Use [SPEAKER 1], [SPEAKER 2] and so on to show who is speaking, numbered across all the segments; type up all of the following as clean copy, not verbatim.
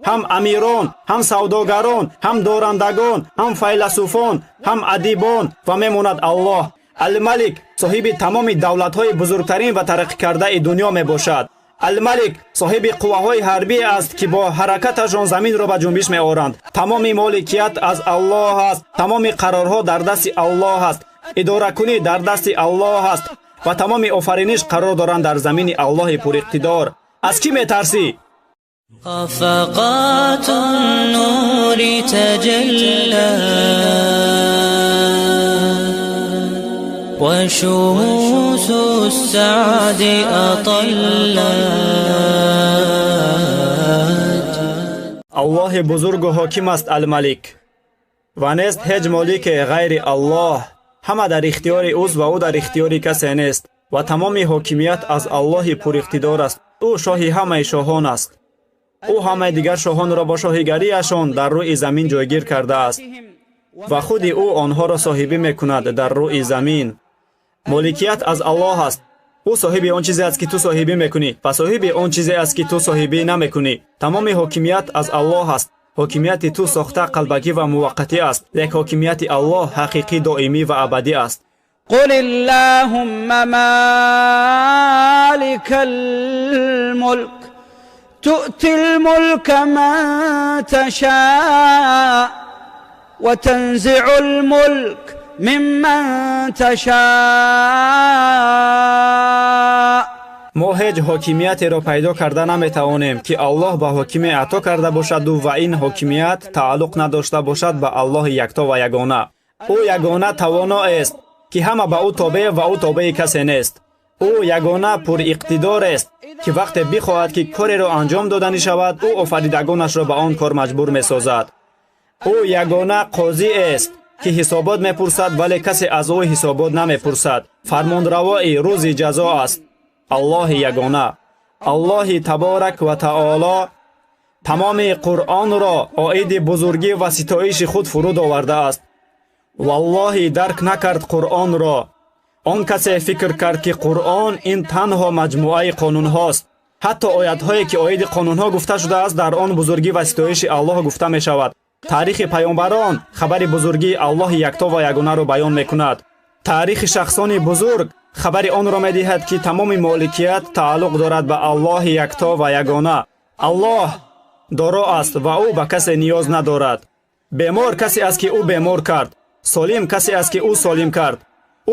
[SPEAKER 1] Ҳам амирон, ҳам савдогарон, ҳам дорандагон, ҳам файласуфон, ҳам адибон ва мемонад Аллоҳ. Алмалик соҳиби тамоми давлатҳои бузургтарин ва тараққикардаи дунё мебошад. Алмалик соҳиби қувваҳои ҳарбӣ аст, ки бо ҳаракаташон заминро ба ҷунбиш меоранд. Тамоми моликият аз Аллоҳ аст, тамоми қарорҳо дар дасти Аллоҳ аст, идоракунӣ дар дасти Аллоҳ аст ва тамоми офариниш қарор доранд дар замини Аллоҳи пуриқтидор. Аз кӣ метарсӣ?
[SPEAKER 2] خفقات النور تجلى وشموس السعد أطلت.
[SPEAKER 1] Аллоҳи бузургу ҳоким аст Алмалик ва нест ҳеҷ молике ғайри Аллоҳ. Ҳама дар ихтиёри ӯст ва ӯ дар ихтиёри касе нест ва тамоми ҳокимият аз Аллоҳи пуриқтидор аст. Ӯ шоҳи ҳамаи шоҳон аст. Ӯ ҳамаи дигар шоҳонро бо шоҳигариашон дар рӯи замин ҷойгир кардааст ва худи ӯ онҳоро соҳибӣ мекунад дар рӯи замин. Моликият аз Аллоҳ аст. Ӯ соҳиби он чизе аст, ки ту соҳибӣ мекунӣ ва соҳиби он чизе аст, ки ту соҳибӣ намекунӣ. Тамоми ҳокимият аз Аллоҳ аст. Ҳокимияти ту сохта, қалбакӣ ва муваққатӣ аст, лек ҳокимияти Аллоҳ ҳақиқӣ, доимӣ ва абадӣ аст.
[SPEAKER 3] قل اللهم مالك الملك تؤتي الملك من تشاء وتنزع الملك ممن تشاء.
[SPEAKER 1] Мо ҳеҷ ҳокимиятеро пайдо карда наметавонем, ки Аллоҳ ба ҳокиме ато карда бошаду ва ин ҳокимият тааллуқ надошта бошад ба Аллоҳи якто ва ягона. Ӯ ягона тавоноест, ки ҳама ба ӯ тобеъ ва ӯ тобеи касе нест. Ӯ ягона пуриқтидорест, ки вақте бихоҳад, ки кореро анҷом доданӣ шавад, ӯ офаридагонашро ба он кор маҷбур месозад. Ӯ ягона қозиест, ки ҳисобот мепурсад, вале касе аз ӯ ҳисобот намепурсад. Фармонравои рӯзи ҷазо аст Аллоҳи ягона. Аллоҳи таборак ва таоло тамоми Қуръонро оиди бузургӣ ва ситоиши худ фуруд овардааст. Валлоҳи, дарк накард Қуръонро он касе фикр кард, ки Қуръон ин танҳо маҷмӯаи қонунҳост. Ҳатто оятҳое, ки оиди қонунҳо гуфта шудааст, дар он бузургӣ ва ситоиши Аллоҳ гуфта мешавад. Таърихи паёмбарон хабари бузургии Аллоҳи якто ва ягонаро баён мекунад. Таърихи шахсони бузург хабари онро медиҳад, ки тамоми моликият тааллуқ дорад ба Аллоҳи якто ва ягона. Аллоҳ доро аст ва ӯ ба касе ниёз надорад. Бемор касе аст, ки ӯ бемор кард. Солим касе аст, ки ӯ солим кард.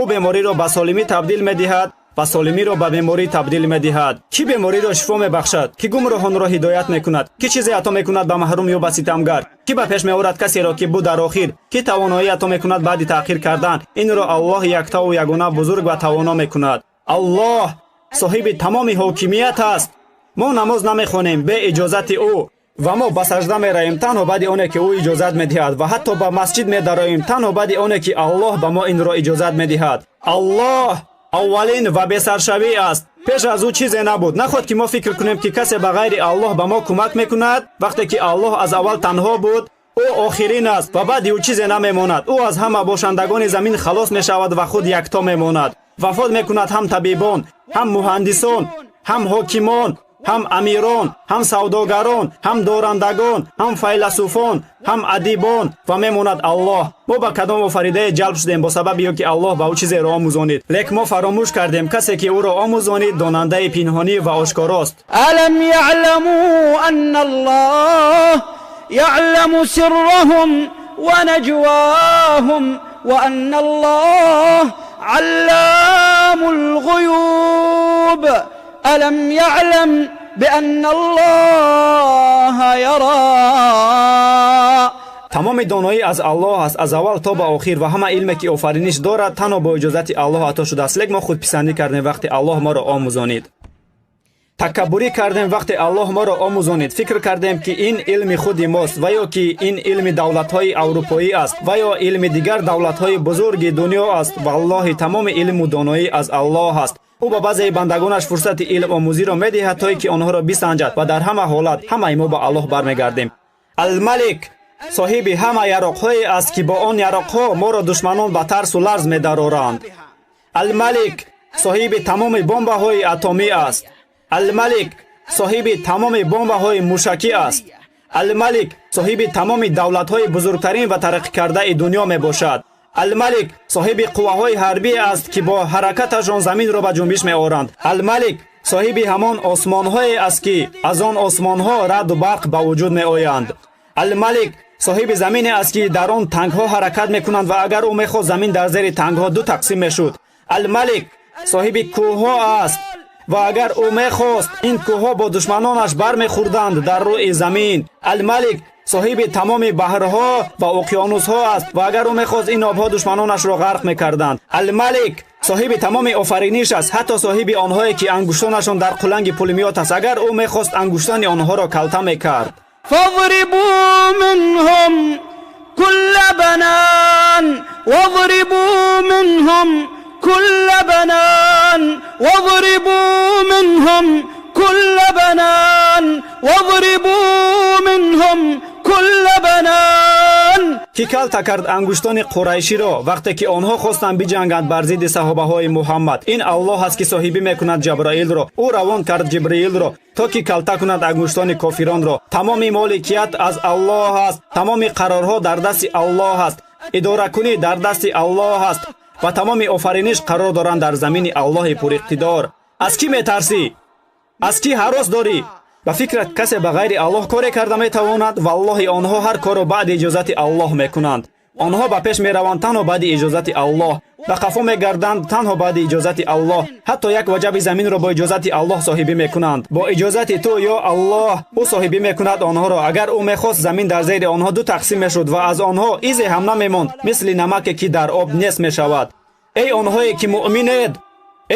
[SPEAKER 1] Ӯ бемориро ба солимӣ табдил медиҳад ва солимиро ба беморӣ табдил медиҳад. Кӣ бемориро шифо мебахшад? Кӣ гумроҳонро ҳидоят мекунад? Кӣ чизе ато мекунад ба маҳрум ё ба ситамгар? Кӣ ба пеш меорад касеро, ки буд дар охир? Кӣ тавоноӣ ато мекунад баъди таъхир кардан? Инро Аллоҳи яктову ягона, бузург ва тавоно мекунад. Аллоҳ соҳиби тамоми ҳокимият аст. Мо намоз намехонем бе иҷозати ӯ ва мо ба сажда меравем танҳо баъди оне, ки ӯ иҷозат медиҳад, ва ҳатто ба масҷид медароем танҳо баъди оне, ки Аллоҳ ба мо инро иҷозат медиҳад. Аллоҳ аввалин ва бесаршавӣ аст. Пеш аз ӯ чизе набуд. Наход ки мо фикр кунем, ки касе ба ғайри Аллоҳ ба мо кӯмак мекунад, вақте ки Аллоҳ аз аввал танҳо буд. Ӯ охирин аст ва баъди ӯ чизе намемонад. Ӯ аз ҳама бошандагони замин халос мешавад ва худ якто мемонад. Вафот мекунад ҳам табибон, ҳам муҳандисон, ҳам ҳокимон, ҳам амирон, ҳам савдогарон, ҳам дорандагон, ҳам файласуфон, ҳам адибон ва мемонад Аллоҳ. Мо ба кадом офаридае ҷалб шудем бо сабаби ё ки Аллоҳ ба ӯ чизеро омӯзонид, лек мо фаромӯш кардем касе, ки ӯро омӯзонид, донандаи пинҳонӣ ва ошкорост.
[SPEAKER 3] ألم يعلموا أن الله يعلم سرهم ونجواهم وأن الله علام الغيوب. ألم يعلم بأن الله يرى.
[SPEAKER 1] Тамоми доноӣ аз Аллоҳ аст, аз аввал то ба охир, ва ҳама илме, ки офариниш дорад, танҳо бо иҷозати Аллоҳ ато шудааст. Лек мо худписандӣ кардем, вақте Аллоҳ моро омӯзонид. Такаббурӣ кардем, вақте Аллоҳ моро омӯзонид. Фикр кардем, ки ин илми худи мост ва ё ки ин илми давлатҳои аврупоӣ аст ва ё илми дигар давлатҳои бузурги дунё аст. Валлоҳи, тамоми илму доноӣ аз Аллоҳ аст. Ӯ ба баъзеи бандагонаш фурсати илмомӯзиро медиҳад, то ки онҳоро бисанҷад, ва дар ҳама ҳолат ҳамаи мо ба Аллоҳ бармегардем. Алмалик соҳиби ҳама яроқҳое аст, ки бо он яроқҳо моро душманон ба тарсу ларз медароранд. Алмалик соҳиби тамоми бомбаҳои атомӣ аст. Алмалик соҳиби тамоми бомбаҳои мушакӣ аст. Алмалик соҳиби тамоми давлатҳои бузургтарин ва тараққикардаи дунё мебошад. Алмалик соҳиби қувваҳои ҳарбӣ аст, ки бо ҳаракаташон заминро ба ҷунбиш меоранд. Алмалик соҳиби ҳамон осмонҳое аст, ки аз он осмонҳо раъду барқ ба вуҷуд меоянд. Алмалик соҳиби замине аст, ки дар он тангҳо ҳаракат мекунанд ва агар ӯ мехост, замин дар зери тангҳо ду тақсим мешуд. Алмалик соҳиби кӯҳҳо аст ва агар ӯ мехост, ин кӯҳҳо бо душманонаш бармехӯрданд дар рӯи замин. Алмалик соҳиби тамоми баҳрҳо ва уқёнусҳо аст ва агар ӯ мехост, ин обҳо душманонашро ғарқ мекарданд. Алмалик соҳиби тамоми офариниш аст, ҳатто соҳиби онҳое ки ангуштонашон дар қуланги пулемёт аст. Агар ӯ мехост, ангуштони онҳоро калта мекард.
[SPEAKER 3] فاضربوا منهم كل بنان واضربوا منهم كل بنان واضربوا منهم كل بنان واضربوا منهم كل بنان.
[SPEAKER 1] Ки калта кард ангуштони қурайширо вақте ки онҳо хостанд биҷанганд бар зидди саҳобаҳои Муҳаммад. Ин Аллоҳ аст, ки соҳибӣ мекунад Ҷабраилро. Ӯ равон кард Ҷибриилро, то ки калта кунад ангуштони кофиронро. Тамоми моликият аз Аллоҳ аст, тамоми қарорҳо дар дасти Аллоҳ аст, идоракунӣ дар дасти Аллоҳ аст ва тамоми офариниш қарор доранд дар замини Аллоҳи пуриқтидор. Аз кӣ метарсӣ? Аз кӣ ҳарос дорӣ? Ба фикрат касе ба ғайри Аллоҳ коре карда метавонад? Валлоҳи, онҳо ҳар корро баъди иҷозати Аллоҳ мекунанд. Онҳо ба пеш мераванд танҳо баъди иҷозати Аллоҳ, ба қафо мегарданд танҳо баъди иҷозати Аллоҳ. Ҳатто як ваҷаби заминро бо иҷозати Аллоҳ соҳибӣ мекунанд. Бо иҷозати ту, ё Аллоҳ, ӯ соҳибӣ мекунад онҳоро. Агар ӯ мехост, замин дар зери онҳо ду тақсим мешуд ва аз онҳо изе ҳам намемонд, мисли намаке, ки дар об нест мешавад. Эй онҳое ки муъминед,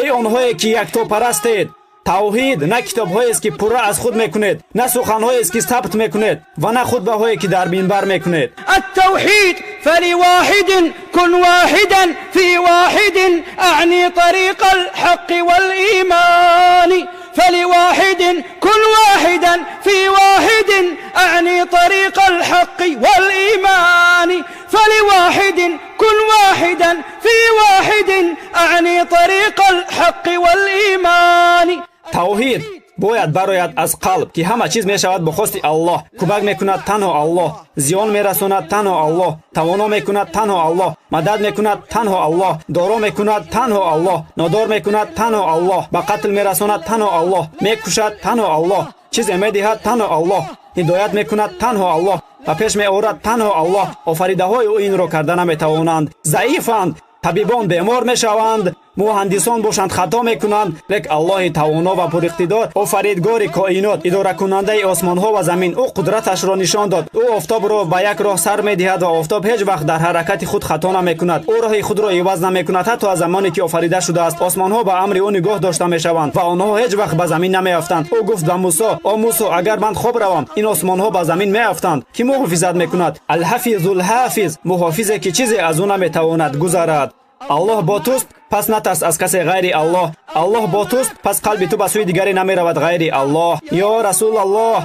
[SPEAKER 1] эй онҳое ки яктопарастед, тавҳид на китобҳоест, ки пурра аз худ мекунед, на суханҳоест, ки сабт мекунед ва на хутбаҳое, ки дар минбар мекунед.
[SPEAKER 3] التوحيد فلواحد كن واحدا في واحد أعني طريق الحق والإيمان. فلواحد كن واحدا في واحد أعني طريق الحق والإيمان. فلواحد كن واحدا في واحد أعني طريق الحق والإيمان.
[SPEAKER 1] Тавҳид бояд барояд аз қалб, ки ҳама чиз мешавад бо хости Аллоҳ. Кӯмак мекунад танҳо Аллоҳ, зиён мерасонад танҳо Аллоҳ, тавоно мекунад танҳо Аллоҳ, мадад мекунад танҳо Аллоҳ, доро мекунад танҳо Аллоҳ, нодор мекунад танҳо Аллоҳ, ба қатл мерасонад танҳо Аллоҳ, мекушад танҳо Аллоҳ, чизе медиҳад танҳо Аллоҳ, ҳидоят мекунад танҳо Аллоҳ, ба пеш меорад танҳо Аллоҳ. Офаридаҳои ӯ инро карда наметавонанд, заифанд. Табибон бемор мешаванд, муҳандисон бошанд хато мекунанд, лек Аллоҳи тавоно ва пуриқтидор, офаридгори коинот, идоракунандаи осмонҳо ва замин, ӯ қудраташро нишон дод. Ӯ офтобро ба як роҳ сар медиҳад ва офтоб ҳеҷ вақт дар ҳаракати худ хато намекунад. Ӯ роҳи худро иваз намекунад, ҳатто аз замоне ки офарида шудааст. Осмонҳо ба амри ӯ нигоҳ дошта мешаванд ва онҳо ҳеҷ вақт ба замин намеафтанд. Ӯ гуфт ба Мусо: «О Мусо, агар ман хоб равам, ин осмонҳо ба замин меафтанд. Кӣ муҳофизат мекунад?» Алҳафизулҳафиз, муҳофизе, ки чизе аз ӯ наметавонад гузарад. Аллоҳ бо туст, пас натарс аз касе ғайри Аллоҳ. Аллоҳ бо туст, пас қалби ту ба сӯи дигаре намеравад ғайри Аллоҳ. Ё Расулаллоҳ,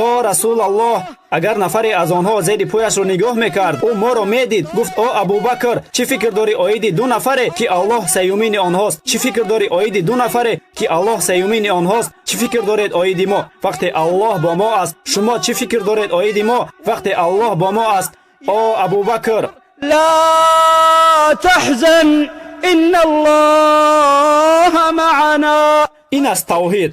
[SPEAKER 1] ё Расулаллоҳ, агар нафаре аз онҳо зери пояшро нигоҳ мекард, ӯ моро медид. Гуфт: «О Абубакр, чӣ фикр дорӣ оиди ду нафаре, ки Аллоҳ сеюмини онҳост? Чӣ фикр дорӣ оиди ду нафаре, ки Аллоҳ сеюмини онҳост? Чӣ фикр доред оиди мо вақте Аллоҳ бо мо аст? Шумо чӣ фикр доред оиди мо вақте Аллоҳ бо мо аст? О Абубакр!»
[SPEAKER 3] لا تحزن إن الله معنا.
[SPEAKER 1] Ин аст тавҳид.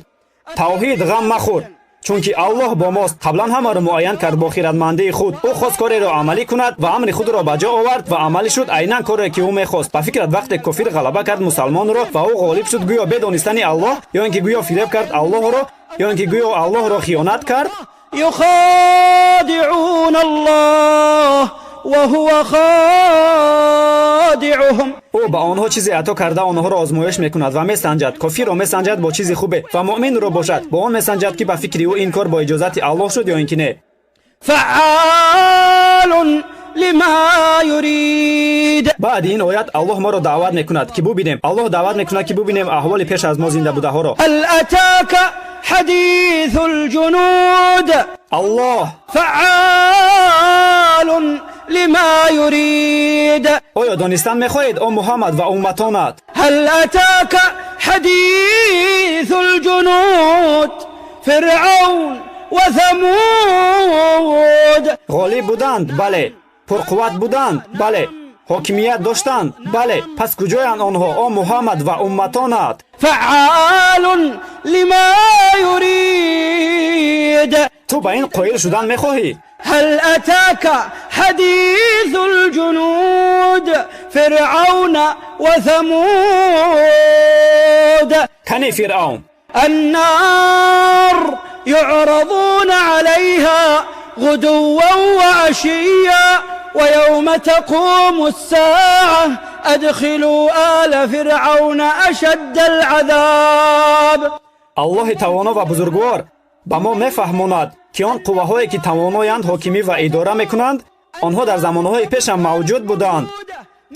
[SPEAKER 1] Тавҳид: ғам махӯр, чунки Аллоҳ бо мост. Қаблан ҳамаро муайян кард бо хиратмандии худ. Ӯ хост кореро амалӣ кунад ва амри худро ба ҷо овард ва амалӣ шуд айнан коре, ки ӯ мехост. Ба фикрат, вақте кофир ғалаба кард мусалмонро ва ӯ ғолиб шуд, гӯё бедонистани Аллоҳ, ё ин ки гӯё фиреб кард Аллоҳро, ё ин ки гӯё Аллоҳро хиёнат кард?
[SPEAKER 3] يخادعون الله وهو خادعهم.
[SPEAKER 1] Ӯ ба онҳо чизе ато карда, онҳоро озмоиш мекунад ва месанҷад. Кофирро месанҷад бо чизи хубе ва муъминро бошад бо он месанҷад, ки ба фикри ӯ ин кор бо иҷозати Аллоҳ шуд ё ин ки не.
[SPEAKER 3] فعال لما يريد.
[SPEAKER 1] Баъди ин оят Аллоҳ моро даъват мекунад, ки бубинем. Аллоҳ даъват мекунад, ки бубинем аҳволи пеш аз мо зинда будаҳоро.
[SPEAKER 3] هل أتاك حديث الجنود.
[SPEAKER 1] Аллоҳ
[SPEAKER 3] فعال لما يريد.
[SPEAKER 1] Оё донистан мехоҳед, о Муҳаммад ва умматонат?
[SPEAKER 3] هل أتاك حديث الجنود فرعون وثمود.
[SPEAKER 1] Ғолиб буданд, бале. Пурқувват буданд, бале. Ҳокимият доштанд, бале. Пас куҷоянд онҳо, о Муҳаммад ва умматонат?
[SPEAKER 3] فعال لما يريد.
[SPEAKER 1] Ту ба ин қоил шудан мехоҳӣ?
[SPEAKER 3] هل أتاك حديث الجنود فرعون وثمود؟
[SPEAKER 1] Кани Фиръавн?
[SPEAKER 3] النار يعرضون عليها غدوا وعشيا ويوم تقوم الساعة أدخلوا آل فرعون أشد العذاب.
[SPEAKER 1] Аллоҳи тавоно ва бузургвор ба мо мефаҳмонад, ки он қувваҳое ки тавоноянд, ҳокимӣ ва идора мекунанд, онҳо дар замонҳои пешам мавҷуд буданд.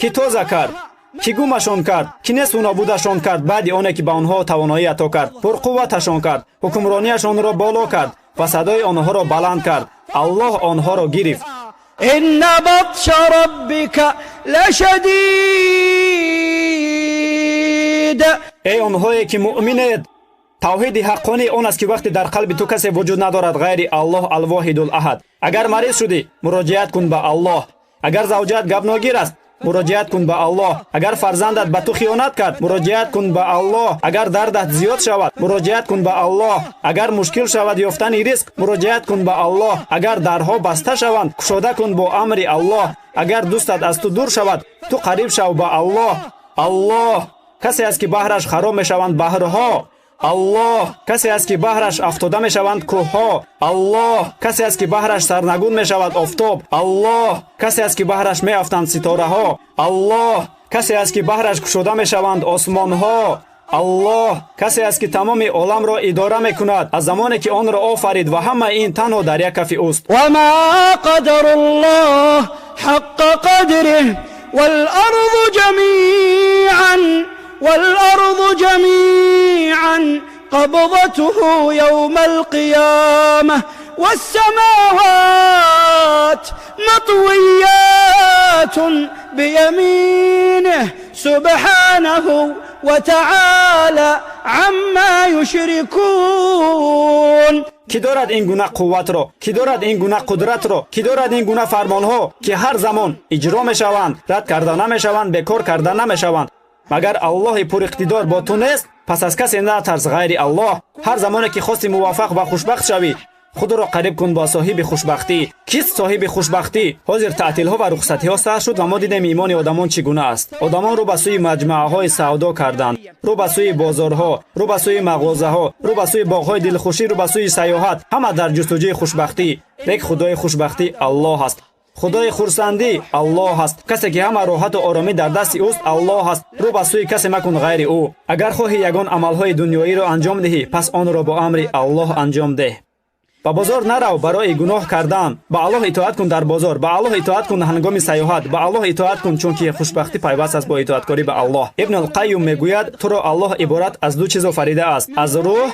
[SPEAKER 1] Ки тоза кард, ки гумашон кард, ки несту нобудашон кард, баъди оне ки ба онҳо тавоноӣ ато кард, пурқувваташон кард, ҳукмронияшонро боло кард ва садои онҳоро баланд кард. Аллоҳ онҳоро гирифт.
[SPEAKER 3] إن بطش ربك لشديد.
[SPEAKER 1] Эй онҳое ки муъминед, тавҳиди ҳаққонӣ он аст, ки вақте дар қалби ту касе вуҷуд надорад ғайри Аллоҳ Алвоҳидул Аҳад. Агар мариз шудӣ, муроҷиат кун ба Аллоҳ. Агар завҷаат гапногир аст, муроҷиат кун ба Аллоҳ. Агар фарзандат ба ту хиёнат кард, муроҷиат кун ба Аллоҳ. Агар дардат зиёд шавад, муроҷиат кун ба Аллоҳ. Агар мушкил шавад ёфтани ризқ, муроҷиат кун ба Аллоҳ. Агар дарҳо баста шаванд, кушода кун бо амри Аллоҳ. Агар дӯстат аз ту дур шавад, ту қариб шав ба Аллоҳ. Аллоҳ касе аст, ки баҳраш хароб мешаванд баҳрҳо. Аллоҳ касе аст, ки баҳраш афтода мешаванд кӯҳҳо. Аллоҳ касе аст, ки баҳраш сарнагун мешавад офтоб. Аллоҳ касе аст, ки баҳраш меафтанд ситораҳо. Аллоҳ касе аст, ки баҳраш кушода мешаванд осмонҳо. Аллоҳ касе аст, ки тамоми оламро идора мекунад аз замоне ки онро офарид ва ҳамаи ин танҳо дар як кафи ӯст.
[SPEAKER 3] وما قدر الله حق قدره والأرض جميعا والأرض جميعا قبضته يوم القيامة والسماوات مطويات بيمينه سبحانه وتعالى عما يشركون.
[SPEAKER 1] Ки дорад ин гуна қувватро, ки дорад ин гуна қудратро, ки дорад ин гуна фармонҳо, ки ҳар замон иҷро мешаванд, рад карда намешаванд, бекор карда намешаванд? Магар Аллоҳи пуриқтидор бо ту нест? Пас аз касе натарс ғайри Аллоҳ. Ҳар замоне ки хости муваффақ ва хушбахт шавӣ, худро қариб кун бо соҳиби хушбахтӣ. Кист соҳиби хушбахтӣ? Ҳозир таътилҳо ва рухсатиҳо сар шуд ва мо дидем имони одамон чӣ гуна аст. Одамон рӯ ба сӯи маҷмааҳои савдо карданд, рӯ ба сӯи бозорҳо, рӯ ба сӯи мағозаҳо, рӯ ба сӯи боғҳои дилхушӣ, рӯ ба сӯи сайёҳат, ҳама дар ҷустуҷӯи хушбахтӣ. Лек худои хушбахтӣ Аллоҳ аст. Худои хурсандӣ Аллоҳ аст. Касе ки ҳама роҳату оромӣ дар дасти ӯст Аллоҳ аст. Рӯ ба сӯи касе макун ғайри ӯ. Агар хоҳӣ ягон амалҳои дунёиро анҷом диҳӣ, пас онро бо амри Аллоҳ анҷом деҳ. Ба бозор нарав барои гуноҳ кардан. Ба Аллоҳ итоат кун дар бозор, ба Аллоҳ итоат кун ҳангоми сайёҳат, ба Аллоҳ итоат кун, чунки хушбахтӣ пайваст аст бо итоаткорӣ ба Аллоҳ. Ибн Алқайюм мегӯяд, туро Аллоҳ иборат аз ду чиз офаридааст: аз рӯҳ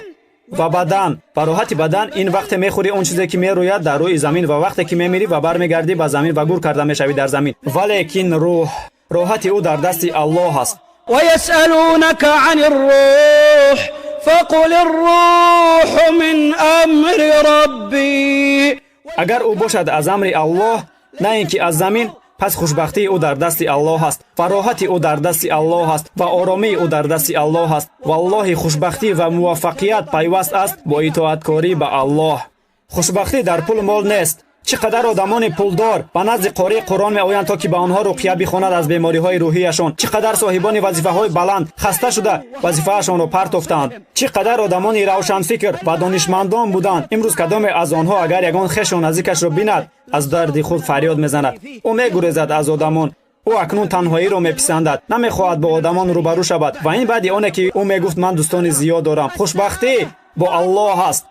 [SPEAKER 1] ва бадан. Ба роҳати бадан ин вақте мехӯрӣ он чизе ки мерӯяд дар рӯи замин ва вақте ки мемирӣ ва бармегардӣ ба замин ва гур карда мешавӣ дар замин. Валекин рӯҳ, роҳати ӯ дар дасти Аллоҳ аст.
[SPEAKER 3] ويسألونك عن الروح فقل الروح من أمر ربي.
[SPEAKER 1] Агар ӯ бошад аз амри Аллоҳ, на ин ки аз замин, пас хушбахтии ӯ дар дасти Аллоҳ аст ва роҳати ӯ дар дасти Аллоҳ аст ва оромии ӯ дар дасти Аллоҳ аст. Валлоҳи, хушбахтӣ ва муваффақият пайваст аст бо итоаткорӣ ба Аллоҳ. Хушбахтӣ дар пул мол нест. Чӣ қадар одамони пулдор ба назди қории Қуръон меоянд, то ки ба онҳо руқия бихонад аз бемориҳои рӯҳияшон. Чӣ қадар соҳибони вазифаҳои баланд хаста шуда вазифаашонро партофтанд. Чӣ қадар одамони равшанфикр ва донишмандон буданд. Имрӯз кадоме аз онҳо агар ягон хешу наздикашро бинад, аз дарди худ фарёд мезанад. Ӯ мегурезад аз одамон. Ӯ акнун танҳоиро меписандад, намехоҳад бо одамон рӯбарӯ шавад. Ва ин баъди оне ки ӯ мегуфт ман дӯстони зиёд дорам. Хушбахтӣ бо Аллоҳ аст.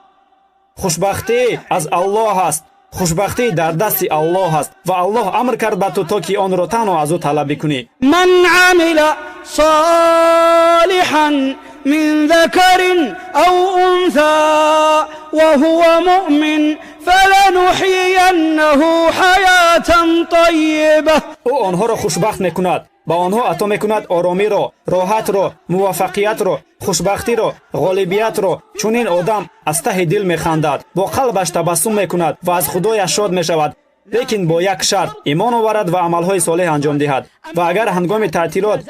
[SPEAKER 1] Хушбахтӣ аз Аллоҳ аст. Хушбахтӣ дар дасти Аллоҳ аст ва Аллоҳ амр кард ба ту, то ки онро танҳо аз ӯ талаб бикунӣ.
[SPEAKER 3] من عمل صالحا من ذكر أو أنثى وهو مؤمن فلنحيينه حياة طيبة.
[SPEAKER 1] Ӯ онҳоро хушбахт мекунад. Ба онҳо ато мекунад оромиро, роҳатро, муваффақиятро, хушбахтиро, ғолибиятро. Чунин одам аз таҳи дил механдад, бо қалбаш табассум мекунад ва аз худояш шод мешавад. Лекин бо як шарт: имон оварад ва амалҳои солеҳ анҷом диҳад. Ва агар ҳангоми таътилот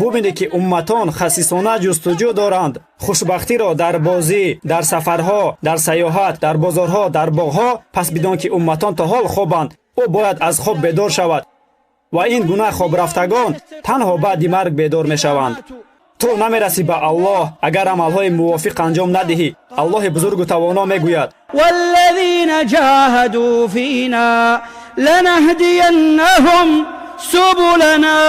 [SPEAKER 1] бубинӣ ки умматон хасисона ҷустуҷӯ доранд хушбахтиро дар бозӣ, дар сафарҳо, дар сайёҳат, дар бозорҳо, дар боғҳо, пас бидон ки умматон то ҳол хобанд. Ӯ бояд аз хоб бедор шавад ва ин гуна хобрафтагон танҳо баъди марг бедор мешаванд. Ту намерасӣ ба Аллоҳ агар амалҳои мувофиқ анҷом надиҳӣ. Аллоҳи бузургу тавоно мегӯяд:
[SPEAKER 3] والذين جاهدوا فينا لنهدينهم سبلنا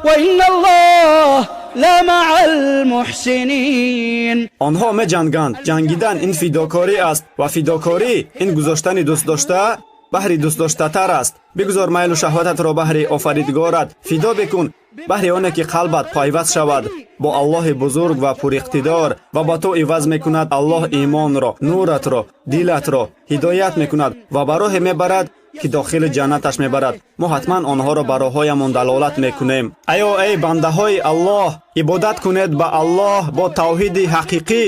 [SPEAKER 3] وإن الله لمع المحسنين.
[SPEAKER 1] Онҳо меҷанганд. Ҷангидан ин фидокорӣ аст ва фидокорӣ ин гузоштани дӯстдошта баҳри дӯстдоштатар аст. Бигузор майлу шаҳвататро баҳри офаридгорат фидо бикун, баҳри оне ки қалбат пайваст шавад бо Аллоҳи бузург ва пуриқтидор ва ба ту иваз мекунад Аллоҳ имонро, нуратро, дилатро ҳидоят мекунад ва ба роҳе мебарад ки дохили ҷаннаташ мебарад. Мо ҳатман онҳоро ба роҳҳоямон далолат мекунем. Аё эй бандаҳои Аллоҳ, ибодат кунед ба Аллоҳ бо тавҳиди ҳақиқӣ,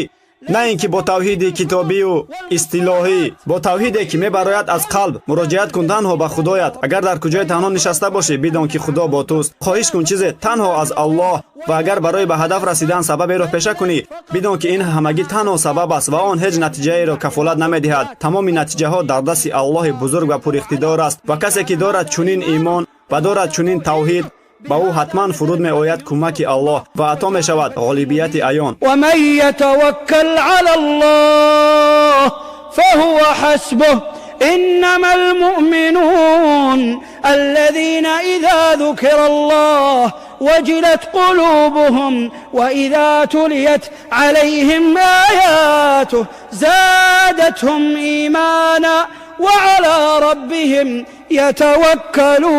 [SPEAKER 1] на ин ки бо тавҳиди китобию истилоҳӣ, бо тавҳиде ки мебарояд аз қалб. Муроҷиат кун танҳо ба Худоят. Агар дар куҷои танҳо нишаста бошӣ, бидон ки Худо бо туст. Хоҳиш кун чизе танҳо аз Аллоҳ ва агар барои ба ҳадаф расидан сабаберо пеша кунӣ, бидон ки ин ҳамагӣ танҳо сабаб аст ва он ҳеҷ натиҷаеро кафолат намедиҳад. Тамоми натиҷаҳо дар дасти Аллоҳи бузург ва пуриқтидор аст ва касе ки дорад чунин имон ва дорад чунин тавҳид, ба ӯ ҳатман фуруд меояд кӯмаки Аллоҳ ва ато мешавад ғолибияти аён.
[SPEAKER 3] ومن يتوكل على الله فهو حسبه. إنما المؤمنون الذين إذا ذكر الله وجلت قلوبهم وإذا تليت عليهم آياته زادتهم إيمانا وعلى ربهم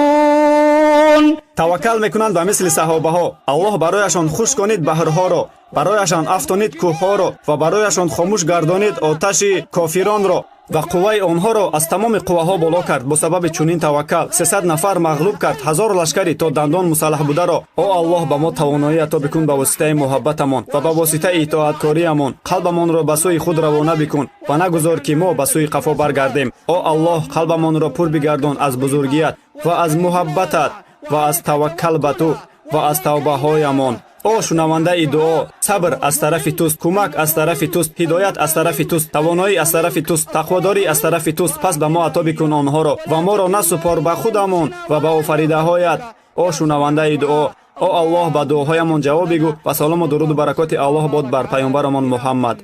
[SPEAKER 3] يتوكلون.
[SPEAKER 1] Таваккал мекунанд ба мисли саҳобаҳо. Аллоҳ барояшон хуш конид баҳрҳоро, барояшон афтонид кӯҳҳоро ва барояшон хомӯш гардонид оташи кофиронро ва қувваи онҳоро аз тамоми қувваҳо боло кард. Бо сабаби чунин таваккал 300 нафар мағлуб кард 1000 лашкари то дандон мусаллаҳ бударо. О Аллоҳ, ба мо тавоноӣ ато бикун ба воситаи муҳаббатамон ва ба воситаи итоаткориямон. Қалбамонро ба сӯи худ равона бикун ва нагузор ки мо ба сӯи қафо баргардем. О Аллоҳ, қалбамонро пур бигардон аз бузургият ва аз муҳаббатат ва аз таваккал ба ту ва аз тавбаҳоямон. О шунавандаи дуо, сабр аз тарафи туст, кӯмак аз тарафи туст, ҳидоят аз тарафи туст, тавоноӣ аз тарафи туст, тақводорӣ аз тарафи туст. Пас ба мо ато бикун онҳоро ва моро насупор ба худамон ва ба офаридаҳоят. О шунавандаи дуо, о Аллоҳ, ба дуоҳоямон ҷавоб бигӯ ва салому дуруду баракоти Аллоҳ бод бар паёмбарамон Муҳаммад.